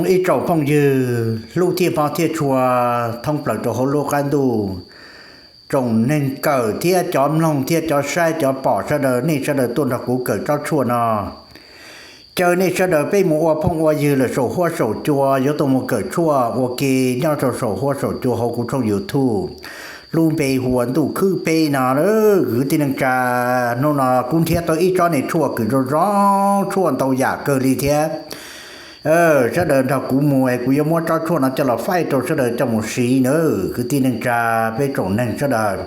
Ib tsoom phooj ywg hlub thiab hmov thiab tshua thoob plaws rau hauv lub qab ntuj, tsoom neeg kawm thiab cov mloog thiab cov saib cov pom sawv daws, nej sawv daws tuaj nrog kuv kawm tsob tshuaj no. Caw nej sawv daws peb mus ua phooj ua ywg lawm saum huab saum cua, yuav tuaj mus kawm tshuaj ua ke nyob rau saum huab saum cua hauv kuv tshooj YouTube, lub npe hu ua Ntuj Khwb Peb no. Kwv tij neej tsa, hnub no kuv nrhiav tau ib tsob niag tshuaj kws zoo zoo, tshuaj ntau yam kawg li thiab. Sawv daws nrog kuv mus es kuv yuav muab tsob tshuaj no coj los faib rau sawv daws coj mus siv nawb kwv tij neej tsa, peb tsoom neeg sawv daws.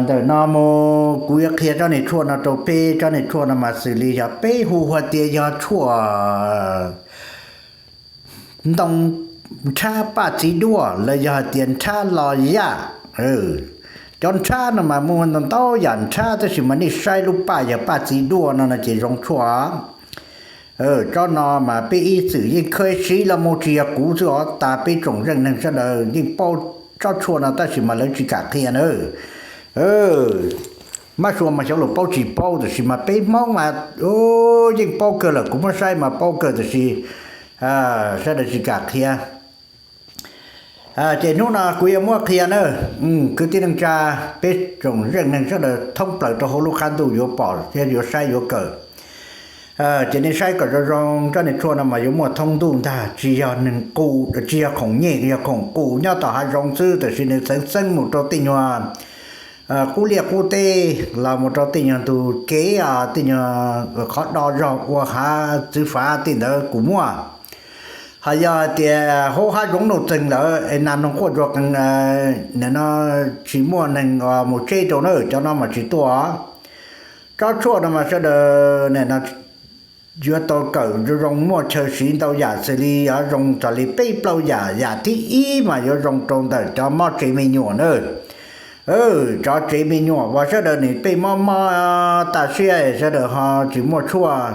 Ntawm no mus kuv yuav qhia tsob niag tshuaj no rau peb. Tsob niag tshuaj no mas xws li yog peb hu hais tias yog tshuaj ntoo nrhab paj txiv duaj los yog hais tias nrhab los yaj. Cov nrhab no mas muaj ntau ntau yam nrhab, tab sis mas nej saib lub paj yog paj txiv duaj no no ces zoo tshuaj. Tsob no mas peb ib txwm yeej kheev siv los mus, tsis yog kuv xwb os, tas peb tsoom zeej neeg sawv daws yeej paub tsob tshuaj no tab sis mas lawv tsis kam qhia na. Mab sua mas xyov luag paub tsis paub, tab sis mas peb Hmoob mas yeej paub kawg lawm, kuv muab saib mas paub kawg, tab sis sawv daws tsis kam qhia. Ces hnub no kuv yuav muab qhia na, kwv tij neej tsa, peb tsoom zeej neeg sawv daws thoob plaws rau hauv lub qab ntuj yuav pom thiab yuav saib yuav kawm. Ces nej saib kom zoo zoo, tsob niag tshuaj no mas yuav muaj thoob ntuj ntag, tsis yog neeg qus, tsis yog khoom nyej, yog khoom qus nyob tom hav zoov xwb, tab sis nws xeev xeeb mus rau tej nyuag qub liaj qub teb, los mus rau tej nyuag ntug kev, tej nyuag qhov do zog ua hav txwv fav tej ntawd kuj muaj. Ho yog hais tias hauv hav zoov nuj txeeg lawm es nas noog quaj ntsuag qees, nim no tsis muaj neeg mus tseb rau na, cov no mas tsis tuaj. Tsob tshuaj no mas sawv daws nim no yuav tau kawm zoo zoo, muaj chaw siv ntau yam, xws li yuav zoo raws li peb plaub yam. Yam thib ib mas yuav zoo rau ntawm cov mob tsev me nyuam na. Cov tsev me nyuam uas sawv daws nws pheej mob mob tas siab, sawv daws ho tsis muaj tshuaj.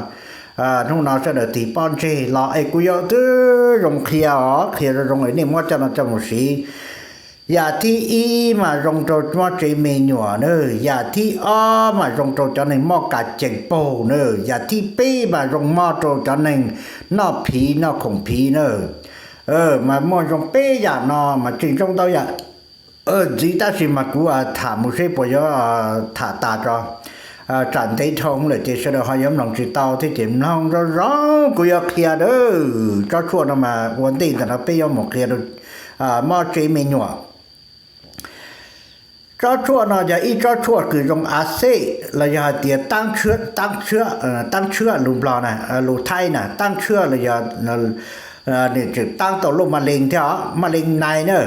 Hnub no sawv daws tig pob ntseg los es kuv yuav twb zoo qhia os, qhia zoo zoo es nej muab coj no coj mus siv. Yam thib ib mas zoo rau mob tsev me nyuam na. Yam thib ob mas zoo rau cov neeg mob kas cees paug na. Yam thib peb mas zoo mob rau cov neeg noj phiv noj khoom phiv na. Mas muaj zoo peb yam no mas tseem zoo ntau yam ntxiv, tab sis mas kuv tham mus seb puas yuav tham tas tso, tsam ntev dhau lawm ces sawv daws ho yuav mloog tsis tau thiab. Ces mloog zoo zoo, kuv yuav qhia a, tsob tshuaj no mas ua ntej ntawm no peb yuav mus qhia rau mob tsev me nyuam. Tsob tshuaj no yog ib tsob tshuaj kws zoo a xej los yog hais tias taab tshiab, lus Nplog na, lus Thaib na, taab tshiab los yog nws tseem taab tau lub ma lees thiab os, ma lees nais na.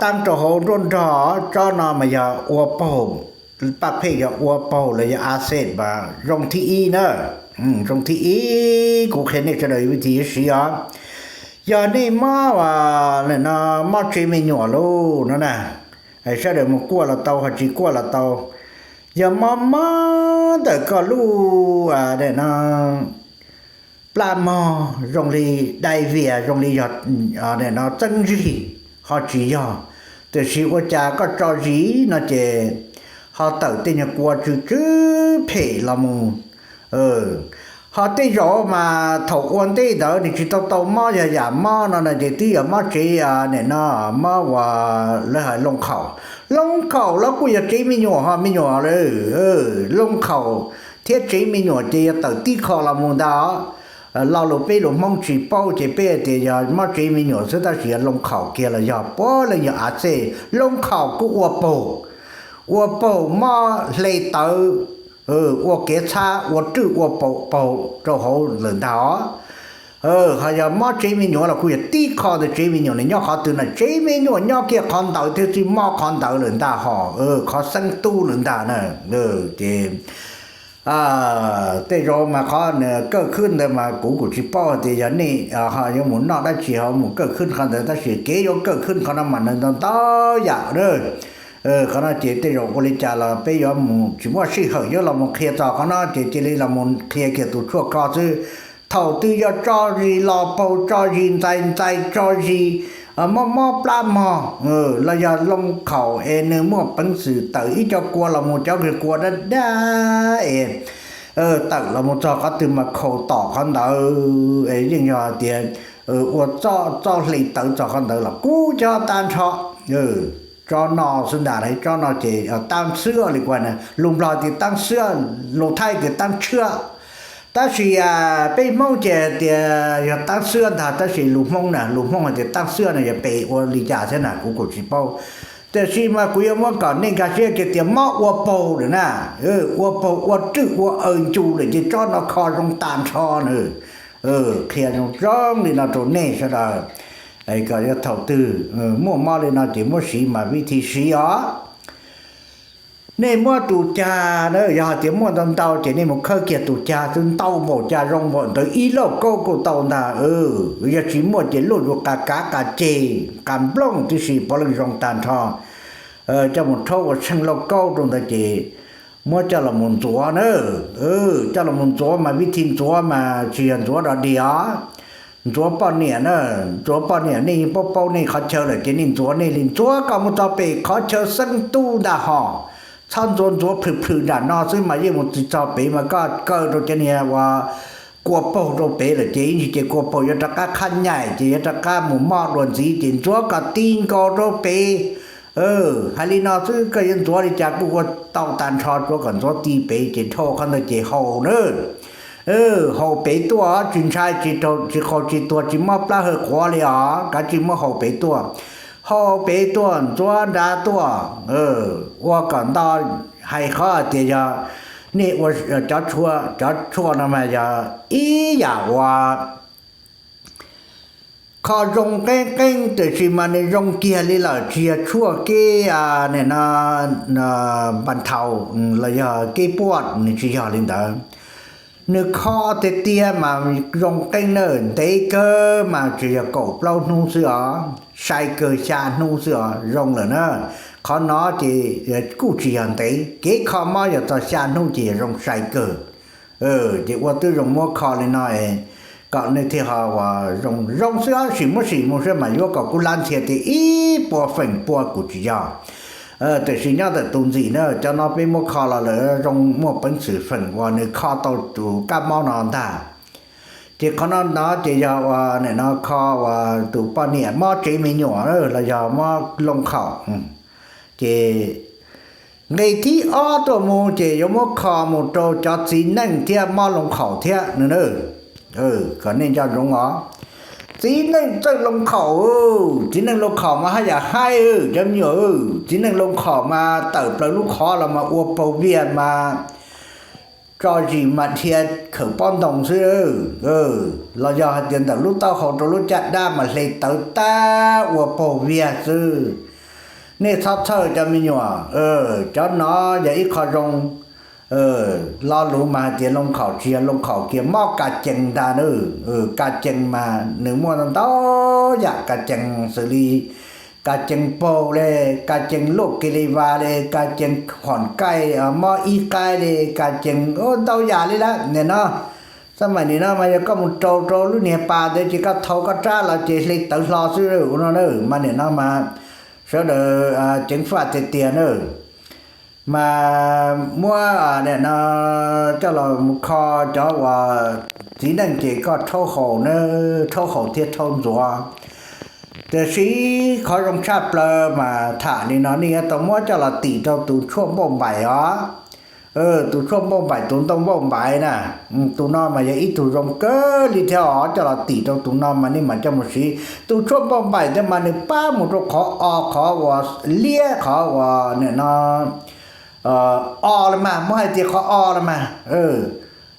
Taab rau hauv nruab nrog. Tsob no mas yog ua paug, paj pheej yog ua paug los yog a xej mas zoo thib ib na. Zoo thib ib, kuv qhia nej sawv daws vij thij yuav siv os. Yog nej mob, mob tsev me nyuam lauj no na, sawv daws mus kuaj los tau ho tsis kuaj los tau. Yog mob mob ntawm koj lub plab mog, zoo li dai vias, zoo li yog txeeb zig, ho tsis yog, tiam sis ua cas koj tso zis no ces ho tawm tej nyuag kua tsw tsw phem los mus. Ho tej zaum mas thaum ua ntej ntawd nws tsis tau tau mob, yog yam mob no no ces twb yog mob tsev, nim no mob uas lawv hais loo khaum. Loo khaum los kuj yog tsev me nyuam, ho me nyuam loo khaum thiab tsev me nyuam ces yog tawm tib qho los mus ntag. Lo lus peb lus Hmoob tsis paub ces peb hais tias yog mob tsev me nyuam xwb, tab sis yog loo khaum kiag los yog puav leej yog a xej. Loo khaum kuj ua paug, ua paug mob hle tawv, ua kev txhab, ua rwj ua paug rau hauv lawm ntag os. Ho yog mob tsev me nyuam los kuj yog tib qho ntawm tsev me nyuam, nws nyob qhov twg na, tsev me nyuam nyob kiag qhov ntawd thiab, txij mob qhov ntawd lawm ntag, ho qhov xeeb tub lawm ntag na. Ces tej zaum mas qhov kawj khwb ntawd mas kuv kuj tsis paub tias yog nej ho yuav mus noj dab tsi ho mus kawj khwb qhov ntawd, tab sis kev yuav kawj khwb qhov no mas nws ntau ntau yam. Qhov no ces tej zaum ua li cas los peb yuav mus tsis muaj sij hawm yuav los mus qhia txog qhov no, ces cia li los mus qhia kiag tus tshuaj ko xwb. Thaum twg yog tso zis los paug, tso zis ntxais ntxais, tso zis mob mob plab mog los yog loo khaum es nws muaj peev xwm tawm ib co kua los mus, cov kua dab dab es tawm los mus txog qhov twg mas khaus tom qhov ntawd, yeej yog tias ua txoj hle tawv txog qhov ntawd los kub cog tag nrho. Tsob no xwb ntag, tsob no ces tab xwb li kuv na, lus Nplog tias tab xwb, lus Thaib tias tab tshiab. Tab sis peb Hmoob ces tias yog tab xwb ntag, tab sis lus Hmoob na, lus Hmoob hais tias tab xwb no yog pes ua li cas thiab na kuv kuj tsis paub. Tiam sis mas kuv yuav muab kom nej nkag siab kiag tias mob ua paug lawm na, ua paug ua rwj ua aws ncu lawm ces tsob no kho zoo tag nrho na. Qhia zoo zoo li no rau nej sawv daws, kom yog thaum twg muaj mob li no ces muab siv mas vib thi siv os. Nej muab tus cag na, yog hais tias muaj ntau ntau ces nej mus khawb kiag tus cag xwb, ntau npaum cas zoo npaum ntawd ib lauj kaub kuj tau ntag. Yog tsis muaj ces luj zus qa kav qa ceg qa nplooj tib si puav leej zoo tag nrho. Coj mus rhaub ua tsheej lauj kaub rau ntawd ces muab coj los mus ntxuav na. Coj los mus ntxuav mas vib thi ntxuav mas tsis yog ntxuav dog dig os. Ntxuav poj niam na, ntxuav poj niam nej yeej paub paub nej qhov chaw lawm ces nej ntxuav nej li, ntxuav kom mus txog pem qhov chaw xeeb tub ntag hos. Txhob ntxuav ntxuav plhws plhws nram no xwb mas yeej mus tsis txog pem mas koj kaw rau cov niag uas kua paug rau pem lawm ces ib ntsis ces kua paug yuav rov qab qhab nyaim ces yuav rov qab mus mob dua ntxiv ces ntxuav kom ti nkaus rau pem. Hais li no xwb koj yuav ntxuav li cas kuj ua tau tag nrho, tsuav kom ntxuav ti pem ces dhau qhov ntawd ces haus na. Haus pem tuaj, tsis ntshai tsis qaug tsis tuag tsis mob plab hawj quav li os, kav tsij muab haus pem tuaj. Haus pem tuaj ntxuav nrad tuaj, ua kom nto. Hais qhov tias yog nej ua cov tshuaj, cov tshuaj no mas yog ib yam uas kho zoo qeeb qeeb tiam sis mas nws zoo kiag li lawm, tsis yog tshuaj keb npas thaus los yog keb puaj, nws tsis yog li ntawd. Nws kho tiag tiag mas zoo qeeb na, ntev kawg mas tsis yog kaum plaub hnub xwb os, sai kawg xya hnub xwb os zoo lawm na. Qhov no ces kuj tsis yog ntev, kev kho mob yog txog xya hnub ces yog zoo sai kawg. Ces ua twb zoo muab kho li no kom nej thiaj ho uas zoo zoo xwb, sim muab sim mus saib mas yuav kom kuv hlab ntxhias tias ib puas feem pua kuv tsis yog. Tiam sis nyob ntawm tus ntxim na, cov no peb muab kho los lawm zoo muaj peev xwm feem uas nws kho tau tus kab mob no ntag. Ces qhov no no ces yog uas nim no kho uas tus poj niam mob tsev me nyuam los yog mob loo khaum, ces nqe thib ob tuaj mus ces yuav muab kho mus rau cov txiv neej thiab mob loo khaum thiab no na. Kom nej nco ntsoov os, txiv neej txawj loo khaum, txiv neej loo khaum mas haj yam haib cov me nyuam, txiv neej loo khaum mas tawm plaws lub qhov los mas ua paug viag mas tso zis mas dhia khawm pob ntoo xwb, los yog hais tias ntawm lub taub hau rau lub caj dab mas hle tawv tag ua paug viag xwb. Nej txhob txhawj cov me nyuam, cov no yog ib qho zoo. Lo lus mas hais tias loo khaum tsis yog loo khaum kiag, mob ka cees ntag na. Ka cees mas nws muaj ntau yam ka cees xws li ka cees paug li, ka cees luj ke li vas li, ka cees hom kaij mob ib qaib li, ka cees ntau yam li lawm nim no. Xab maim nim no mas yog koj mus rau rau lub niag pas ntawd ces koj thau koj rab los ces hle tawv hlo xwb no na. Mas nim no mas sawv daws ceev faj tiag tiag na. Mas muab nim no coj los mus kho cov uas txiv neej ces koj rhaub haus na, rhaub haus thiab rhaub ntxuav. Tiam sis qhov zoo tshaj plaws mas tham li no nej yuav tau muab coj los tim rau tus tshuaj npauj npaim os. Tus tshuaj npauj npaim, tus ntoo npauj npaim na, tus no mas yog ib tug zoo kawg li thiab os, coj los tim rau tus no mas nej mam coj mus siv. Tus tshuaj npauj npaim thiab mas nws pab mus rau qhov o, qhov uas liab, qhov uas nim no o los mas, muab hais tias qhov o los mas,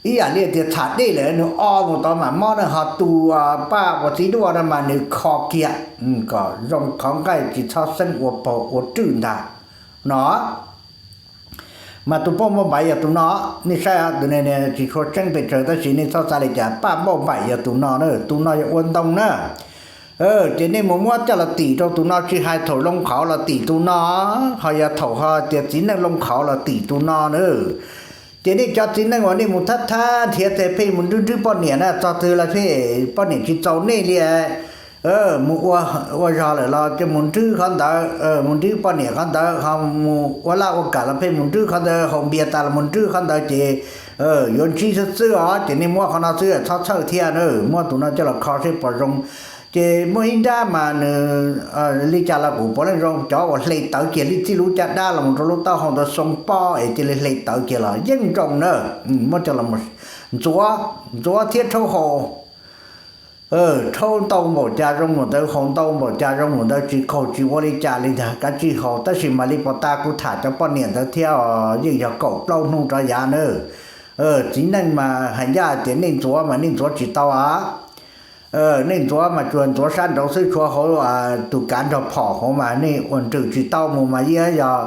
ib yam li tias txham dej lawm nws o mus tod mas mob na, ho tus paj uas txiv duaj no mas nws kho kiag kom zoo qhov nqaij tsis txhob xeeb ua paug ua rwj ntag no. Mas tus npauj npauj npaim yog tus no, nej saib tus ne tsis tshua tseeb pes tsawg tab sis nej txhob xav li cas, paj npauj npaim yog tus no na, tus no yog ua ntoo na. Ces nej mus muab coj los tim rau tus no, tsis hais thaum loo qhauv los tim tus no, ho yog thaum ho tias txiv neej loo qhauv los tim tus no na. Ces nej cov txiv neej uas nej mus thab thab nrhiav tes pheej mus nrwb nrwb poj niam na, txog twg los pheej poj niam tsis txaus nej li, mus ua zog lawm los mus nrwb qhov ntawd, mus nrwb poj niam qhov ntawd, ho mus ua laj ua kam los pheej mus nrwb qhov ntawd, haus npias tas los mus nrwb qhov ntawd ces Yuav ntsib xwb xwb os, ces nej muab qhov no xwb txhob txhawj thiab na, muab tus no coj los kho seb puas zoo. Ces muaj ib nrab mas nws li cas los kuj puav leej zoo, cov uas hle tawv kiag li txij lub caj dab los mus rau lub taub hau ntawd xoo pob es cia li hle tawv kiag los yeej zoo na. Muab coj los ntxuav, ntxuav thiab rhaub haus. Rhaub ntau npaum cas zoo npaum ntawd, haus ntau npaum cas zoo npaum ntawd, tsis qaug tsis ua li cas li ntag, kav tsij haus. Tab sis mam li pos tas kuv tham cov poj niam ntawd thiab os, yeej yog kaum plaub hnub rov yav na. Txiv neej mas hais ncaj tias nej ntxuav mas nej ntxuav tsis tau a. Nej ntxuav mas tsuas ntxuav sab nraud xwb, tshuav hauv tus kav nrog phom hauv mas nej ua nrws tsis tau mus mas yeej yog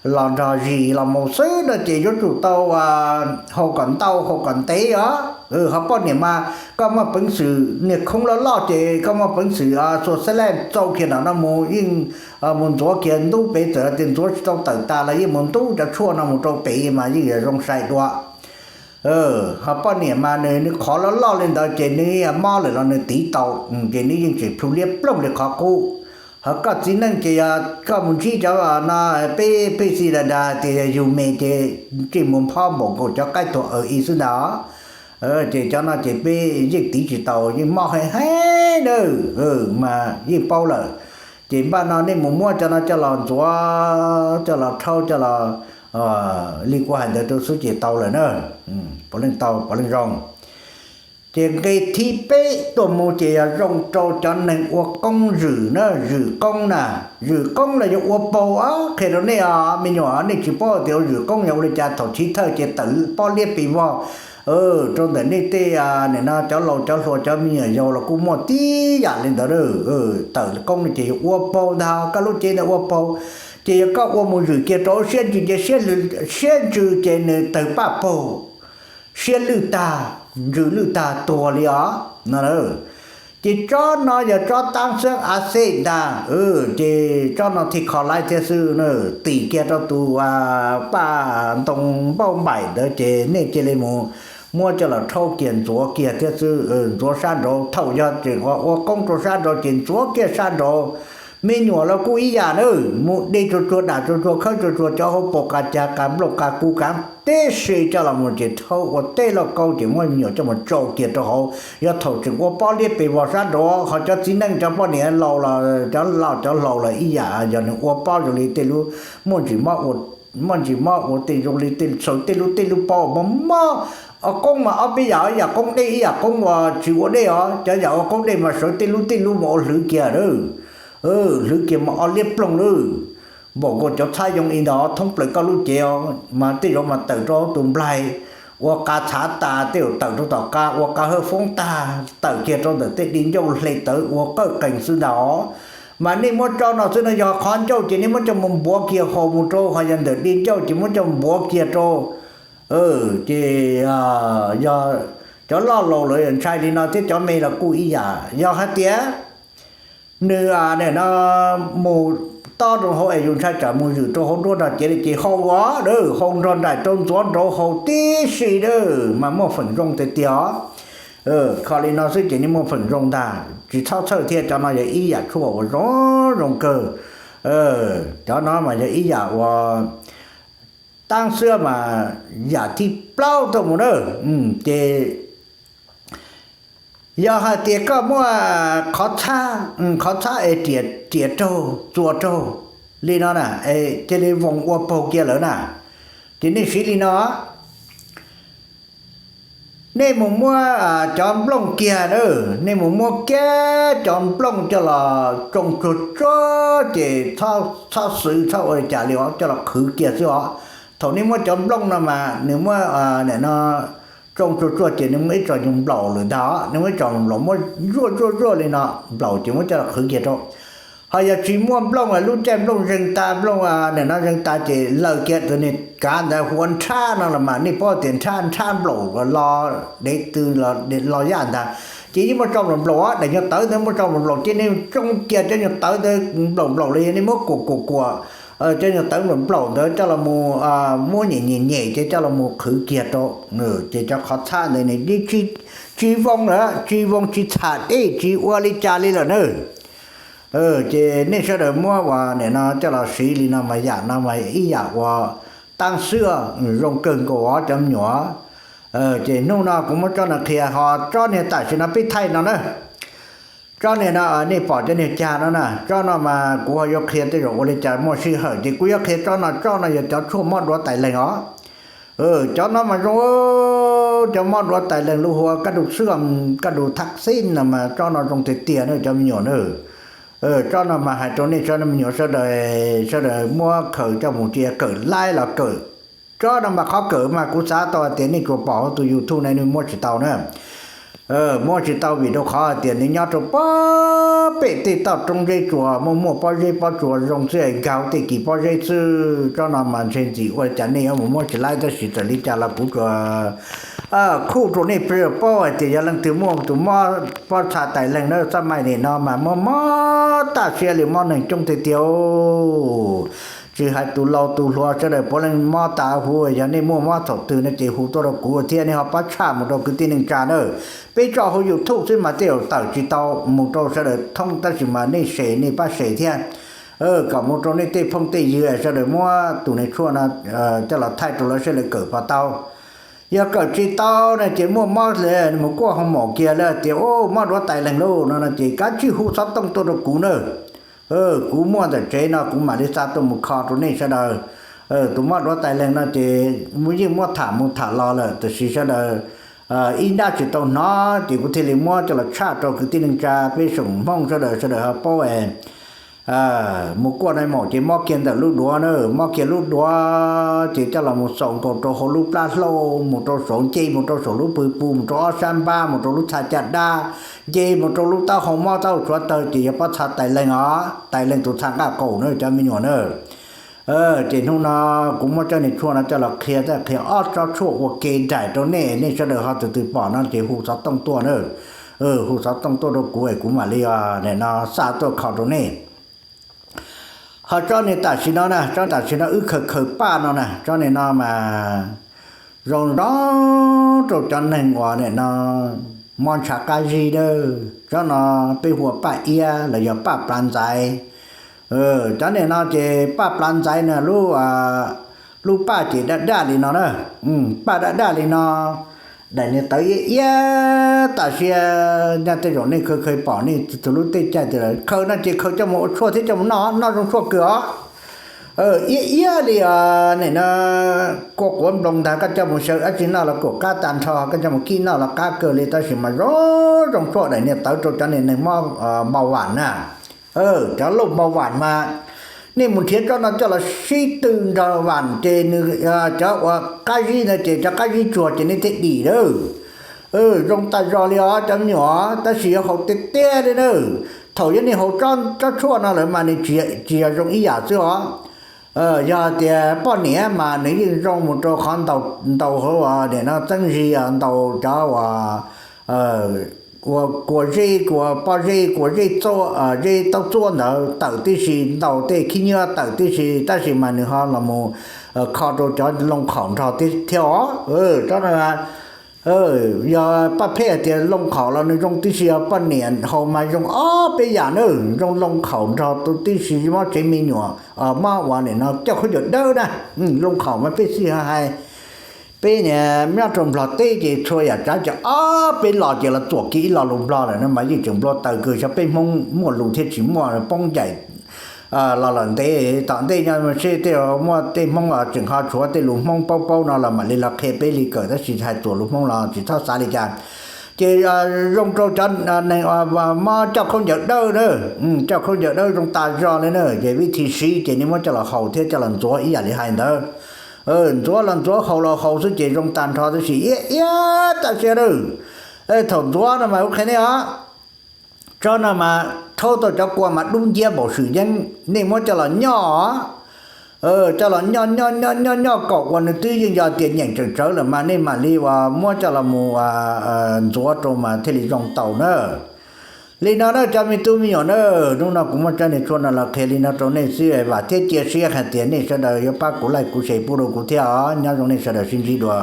los nrog zis los mus xwb no ces yuav tsum tau haus kom ntau haus kom ntev os. Ho poj niam mas koj muaj peev xwm niag khoob loj loj ces koj muaj peev xwm xuas xab laj txau kiag nram no mus yeej mus ntxuav kiag ntub pem, txawm tias ntxuav tsis tau tawm tas los yeej mus ntub cov tshuaj no mus rau pem mas yeej yog zoo sai dua. Ho poj niam mas nws nws qhov loj loj li ntawd ces nws mob lawm los nws tiv tau, ces nws yeej tsis plhu liab ploog li qhov qub. Ho koj txiv neej ces yog koj mus ntsib cov no, peb pej xeem dag dag tias yog yug me ces tseem mus phob npaum nkaus cov qaib tuag aws i xwb ntag. Ces cov no ces peb yeej tiv tsis tau, yeej mob heev heev na, mas yeej paub lawm. Ces npaj no nej mus muab cov no coj los ntxuav, coj los rhaub, coj los li kuv hais ntawd rau xwb ces tau lawm na. Puav leej tau, puav leej zoo. Ces nqe thib peb tuaj mus ces yog zoo rau cov neeg ua koob zwm na, zwm koob na. Zwm koob los yog ua paug os, qhia rau nej os me nyuam, nej tsis paub tias ua zwm koob yog ua li cas, thaum chiv thawj ces tawm pob liab pes vog rau ntawm nej tej, nim no cov laus cov hluas cov me nyuam yaus los kuj muaj tib yam li ntawd. Tawm koob no ces yog ua paug ntag, koj lub cev ntawd ua paug. Ces yog koj ua mus zwm kiag rau siab ntsws ces siab ntsws ces nws tawg paj paug, siab lwj tag, ntsws lwj tag tuag li os no. Ces tsob no yog tsob tab xeeb a xej ntag, ces tsob no thiaj kho laib thiab xwb. Tim kiag rau tus paj ntoo npauj npaim ntawd ces nej cia li mus muab coj los rhaub kiag ntxuav kiag thiab xwb, ntxuav sab nraud. Thaum yog tseem ua koob rau sab nraud ces ntxuav kiag sab nraud. Me nyuam los kuj ib yam na, mus de tsuag tsuag, dam tsuag tsuag, khawb tsuag tsuag cov hauv paus, qas cag qas nplooj qas kuv kav tib si coj los mus ces rhaub ua tej lauj kaub ces muab me nyuam coj mus tsau kiag rau hauv. Yog thaum tseem ua pob liab pes vog sab nraud, ho cov txiv neej cov poj niam laus los cov laus cov hlau los ib yam, yog nws ua pob zoo li tej lub, muaj ntsis mob ua, muaj ntsis mob ua tej zoo li tej sawv tej lub, tej lub pob mob mob. Ua koob mas ob peb yam, ib yam koob dej ib yam koob uas tsis ua dej os. Cov yam ua koob dej mas sawv tej lub tej lub mas ua hlwv kiag lawm, hlwv kiag mas o liab ploog lawm. Npaum nkaus cov txhab yoo li ntawd thoob plaws koj lub cev os, mas tej zaum mas tawm rau tus nplaig, ua qa txhav tas tej zaum tawm rau tom qa, ua qa hawj foob tag tawm kiag rau ntawm tej di ncauj hle tawv ua qawj qees xwb ntag os. Mas nej muab tsob no xwb no, yog qhov ncauj ces nej muab coj mus npuav kiag haus mus rau, ho yog ntawm di ncauj ces muab coj npuav kiag rau. Ces yog cov loj laus lawv ntshai li no thiab, cov me los kuj ib yam. Yog hais tias nws nim no mus tob rau hauv es yus ntshai tsam mus zwm rau hauv nruab nrog cev li ces haus os, haus nrog nraim rau ntxuav nraud haus tib si mas muaj feem zoo tiag tiag os. Kho li no xwb ces nej muaj feem zoo ntag, tsis txhob txhawj thiab. Cov no yog ib yam tshuaj uas zoo zoo kawg. Cov no mas yog ib yam uas tab xwb mas yam thib plaub tuaj mus na. Ces yog hais tias koj muaj qhov txhab, qhov txhab es riam raug txuas raug li no na, cia li voos ua paug kiag lawm na, ces nej siv li no. Nej mus muab cov nplooj kiag na, nej mus muab kiag cov nplooj coj los tsoo tsuag tsuag ces txhob xwv txhob ua li cas li os, coj los qhwv kiag xwb os. Thaum nej muab cov nplooj no mas nws muab, nim no tsoo tsuag tsuag ces nws muaj ib co nyuag nplaum lawm ntag os, nws muaj ib co nplaum, muab zuaj zuaj zuaj li no, nplaum ces muab coj los qhwv kiag rau. Ho yog tsis muaj nplooj, lub caij nplooj zeeg tas, nplooj nim no zeeg tas ces laws kiag tus niag kav ntawd hu ua nrhab no los mas nej paub tias nrhab, nrhab nplaum los dev tw los yaj ntag. Ces yeej muaj tso nplaum nplaum, daim nyuag tawv ntawd muaj tso nplaum nplaum ces nej tsoo kiag cov nyuag tawv ntawd nplaum nplaum los yog nej muab kuam kuam kuam cov nyuag tawv nplaum nplaum ntawd coj los mus muab nyem nyem nyem ces coj los mus qhwv kiag rau. Ces cov qhov txhab ntawd nws tsis voos lawm, tsis voos tsis txham dej tsis ua li cas li lawm na. Ces nej sawv daws muab ua nim no coj los siv li no mas yam no mas ib yam uas tab xwb zoo kawg nkaus os cov me nyuam. Ces hnub no kuv muab tsob no qhia ho tsob niag tam sim no peb thaij no na. Tsob niag no nej pom cov niag cag no na, tsob no mas kuv ho yuav qhia tej zaum ua li cas muaj sij hawm ces kuv yuav qhia tsob no, tsob no yog cov tshuaj mob duav tais leeg os. Cov no mas zoo, cov mob duav tais leeg lub hu ua kab dug xwb, kab dug thaj xib no mas tsob no zoo tiag tiag na cov me nyuam na. Tsob no mas hais rau nej tsob no me nyuam sawv daws, sawv daws muab khaws coj mus cia kawm laib los kawm. Tsob no mas qhov kawm mas kuv xav tau hais tias nej tsuas pom hauv tus YouTube no nws muab tsis tau na. Muab tsis tau vim rau qhov hais tias nws nyob rau pem tej toj roob zeb tsuas muaj muaj pob zeb pob tsuas zoo xwb, nkag tej kis pob zeb xwb. Tsob no mas ntshe ntxim ua cas nej yuav mus muab tsis laib tab sis txawm li cas los kuv tsuas khuj rau nej paub hais tias yog leej twg muaj tus mob pob txha tais leeg na, xab mais nim no mas mob mob tag siab li, mob neeg coob tiag tiag. Tsis hais tus laus tus hluas sawv daws puav leej mob tas huv, yog nej muaj mob thaum twg no ces hu tuaj rau kuv thiab nej ho pab tshaj mus rau kwv tij neej tsa na. Peb tso hauv YouTube xwb mas tej zaum tawm tsis tau mus rau sawv daws thoob tab sis mas nej share nej pab share thiab, kom mus rau nej tej phooj tej ywg sawv daws muab tus niag tshuaj no coj los thaij rau lawv sawv daws kawm pom tau. Yog kawm tsis tau no ces muaj mob li mus kuaj hoo maum kiag li tias mob duav tais leeg lauj no no ces kav tsij hu xov tooj tuaj rau kuv na. Kuv muaj ntawm tsev no kuv mam li xa tuaj mus kho rau nej sawv daws. Tus mob duav tais leeg no ces yeej muab tham mus tham los lawm tiam sis sawv daws ib nrab tsis tau hnov ces kuv thiaj li muab coj los tshaj rau kwv tij neej tsa peb xeem Hmoob sawv daws, sawv daws ho paub. Mus kuaj nai maum ces mob kiag ntawm lub duav na, mob kiag lub duav ces coj los mus xaus nkaus rau hauv lub plab hlaub, mus rau saum ncej, mus rau saum lub pw pu, mus rau ob sab npab, mus rau lub txha caj dab, nce mus rau lub taub hau mob taub hau tshuav tawg ces yog pob txha tais leeg os, tais leeg tus txha nqaj qaum na cov me nyuam na. Ces hnub no kuv muab tsob niag tshuaj no coj los qhia, qhia ob tsob tshuaj ua ke nraim rau nej, nej sawv daws ho tus twg pom no ces hu xov tooj tuaj na. Hu xov tooj tuaj rau kuv es kuv mam li no xa tuaj kho rau nej. Ho tsob niag tam sim no na, tsob tam sim no wb khaws khaws paj no na, tsob niag no mas zoo zoo rau cov neeg uas nim no mob ntshav qab zib na. Tsob no peb hu ua paj iab los yog paj plav ntxaiv. Cov niag no ces paj plav ntxaiv na, lub paj ces daj daj li no na, paj daj daj li no, daim niag tawv iab iab tas siab. Nyaj tej zaum nej khaws khaws pom nej tus lub tej caij tias khaws no ces khaws coj mus ua tshuaj thiab coj mus noj, noj zoo tshuaj kawg os. Iab iab li nim no kua quav nploos ntag, koj coj mus xyaw dab tsi noj los kuj qab tag nrho, koj coj mus kib noj los qab kawg li, tab sis mas zoo zoo tshuaj, daim niag tawv rau cov niag neeg mob npau vam na. Cov lauj npau vam mas nej mus nrhiav tsob no coj los sib tw nrog vam ces nws, cov uas qab zib ntawd ces cov qab zib tsuag ces nej thiaj dim lawm. Zoo tas zog li os cov me nyuam, tab sis yuav haus tiag tiag li na. Thaum yog nej haus tsob tshuaj no lawm mas nws tsis yog zoo ib yam xwb os. Yog tias poj niam mas nws yeej zoo mus rau qhov ntaus hauv nim no txeeb zis, ntaus cov uas kua zeb, kua pob zeb, kua zeb, zeb taub txuab ntawd tawm tib si, ntaus tej khib nyiab tawm tib si, tab sis mas nws ho los mus kho rau cov loo khaum nrog thiab os. Tsob no yog paj pheej hais tias loo khaum los nws zoo tib si, poj niam haus mas zoo ob peb yam na, zoo loo khaum nrog tib si, mob tsev me nyuam, mob uas nim no caj khaub ncaws dawb na. Loo khaum mas peb xij hais, peb nyob rau Nplog teb ces txhua yam tsav ces ob peb los ces los txuam kiag ib lo lus Nplog lawm no mas yeej tseem nplua taws kawg, xyov peb Hmoob muaj lus thiab tsis muaj, poob ncaim los lawm ntev. Tom ntej nyob seb tej muaj tej Hmoob tseem ho tshuav tej lus Hmoob paub paub no los mam li los qhia peb li kawm, tab sis hais txuas lus Hmoob los tsis txhob xav li cas. Ces zoo rau cov neeg mob caj khaub ncaws dawb na, caj khaub ncaws dawb zoo tas zog li na. Ces vib thib siv ces nej muab coj los haus thiab coj los ntxuav ib yam li hais ntawd. Ntxuav los ntxuav, haus los haus xwb ces zoo tag nrho, tab sis iab iab tas siab na. Thaum ntxuav no mas kuv qhia nej os, tsob no mas rhaub tau cov kua mas dub nciab npaum swm yeeb, nej muab coj los nyoj, coj los nyoj nyoj nyoj nyoj nyoj kom uas nws twb yeej yog tias nyeem tseem tsawv lawm mas nej mam li uas muab coj los mus ntxuav rau mas thiaj li zoo tau na. Li no na cov me tub me nyuam na, hnub no kuv muab tsob niag tshuaj no los qhia li no rau nej xwb, vam thiab cia siab hais tias nej sawv daws yuav pab kuv like kuv share pub rau kuv thiab os. Nyob zoo nej sawv daws, sib ntsib dua.